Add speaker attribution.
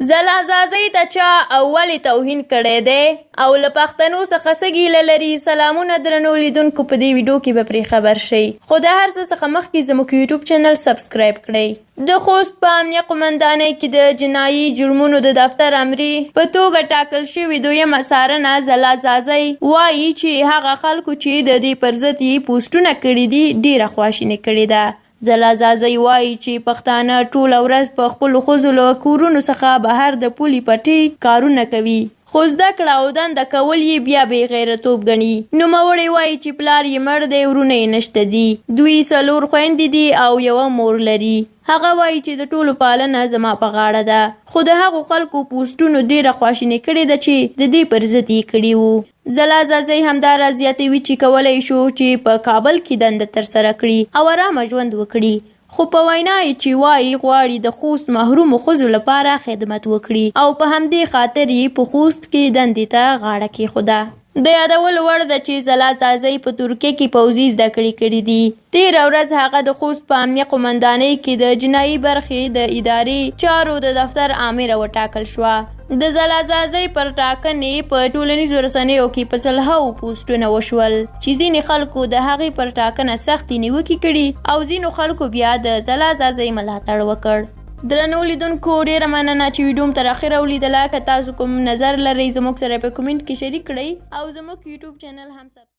Speaker 1: ځلا ځاځۍ ته چا او ولې توهین کړی دی او له پښتنو څخه څه ګیله لري؟ سلامونه درنو لیدونکو، په دې ویډیو کې به پرې خبر شئ، خو د هر څه څخه مخکې زموږ یوټیوب چینل سبسکرایب کړئ. د خوست په امنیه قومندانۍ کې د جنایي جرمونو د دفتر امرې په توګه ټاکل شوې دویمه څارنه ځلا ځاځۍ وايي چې هغه خلکو چې د دې پر ضد یې پوسټونه کړي دي، ډیره خواشینې کړې ده. ځلا ځاځۍ وايي چې پښتانه ټوله ورځ په خپلو ښځو له کورونو څخه بهر د پولي پټي کارونه کوي، خو زده کړه او دنده کول یې بیا بې غیرتوب ګڼي. نوموړې وايي چې پلار یې مړ دی، وروڼه یې نشته دي، دوی څلور خویندې دي او یوه مور لري. هغه وايي چې د ټولو پالنه زما په غاړه ده، خو د هغو خلکو پوسټونو ډېره خواشینې کړې ده چې د دې پر ضد یې کړي وو. ځلا ځاځۍ همداراز زیاتوي چې کولای شو چې په کابل کې دنده ترسره کړي او ارامه ژوند وکړي، خو په وینا یې چې وايي غواړي د خوست محرومو ښځو لپاره خدمت وکړي او په همدې خاطر یې په خوست کې دندې ته غاړه کېښوده. د یادولو وړ ده چې ځلا ځاځۍ په ترکیه کې پوځي زده کړې کړې دي. تېره ورځ هغه د خوست په امنیه قومندانۍ کې د جنايي برخې د اداري چارو د دفتر آمره وټاکل شوه. د ځلا ځاځۍ پر ټاکنې په ټولنیزو رسنیو کې په سلهاوو پوسټونه وشول چې ځینې خلکو د هغې پر ټاکنه سختې نیوکې کړي او ځینو خلکو بیا د ځلا ځاځۍ ملاتړ وکړ. درنو لیدونکو، ډیره مننه چې ویډیو مو تر اخره ولیدله. که تاسو کوم نظر لرئ، زموږ سره په کومنټ کې شریک کړئ او زموږ یوټیوب چینل هم سبسکرایب.